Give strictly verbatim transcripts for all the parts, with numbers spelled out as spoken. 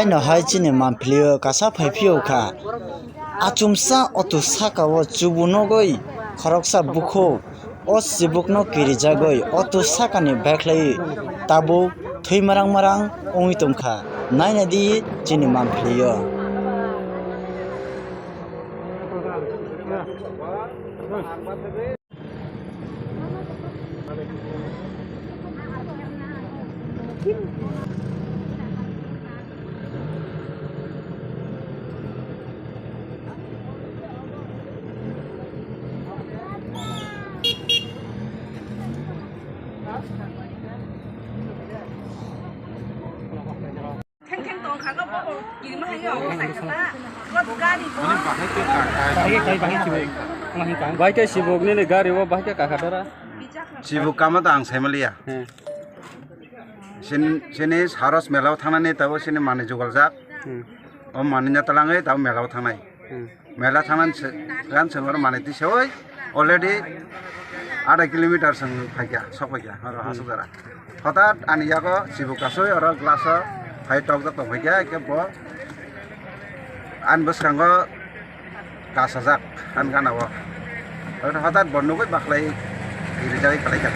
Ano hai chini manphlio kasa phaiphio kha. Achumsa auto saka o chubu nogoi khoroksa bukhuk o chibukno kirijagoi auto sakani baikhlai tabuk thwi marang marang wngwi tongkha. Naina di chini manphlio. Theng theng tong kha, bo kirima hai yo, sai kha ta. Bo gari bo. Bahai khe sibuk nini gari o bahai khe kakha dara. Sibuk kama ta ang sai maliya. He. Sin, sini Saros mela o thangnani tabo sini manwi jugaljak. Hmm. O manwi no twlangwi tabo mela o thangnai. Hmm. Mela thangna se, gan sengor manwi tisawi already adha kilometer seng phaikya, sok phaikya, oro Hmm. hasuk jora. Hothat ani yago sibuk kasui oro glass o phai tokjak tong phaikya, ke bo ani bwskango kasajak ani gana o. Oro hothat bo nugui baklai rijagwi kalai kha.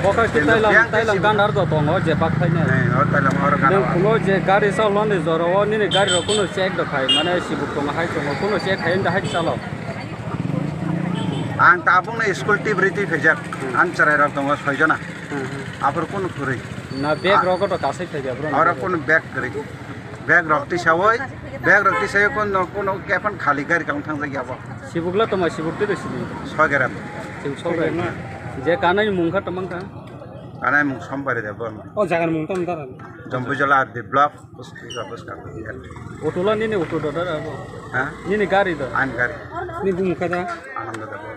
Bo khai Tailam, Tailam gandar do tongo je bak khai nai. Nai, o Tailam oro gana o. Nung kuno je gari sa lon de jora o nini gari rok kuno check do khai, mane sibuk tongo hai tongo, kuno check khai da hai chalo. Ang tabuk no school tip ri twi phaijak. Hmm. Ang chwrai rok tongo soi jona. Hmm, hmm. Aphuru kunu kwrwi. Na bag A- rok to kasai phai bag rok. Oro kunu bag kwrwi. Bag rok tisawi, bag rok tisawi kunu, kunu kephang khali gari kang thang jagya bo. Sibuk la toma sibuk twi sini. Soi gram. Sibuk soi gram. Je kanai mung kha tamang kha. Kanai mung Sompari de bo. O jaga ni mung tam dara. Jambujola de block. Buska, buska. Auto la nini auto do dara bo. Ha? Nini gari do. Ani gari. Ni bung kada. Ananda da bo.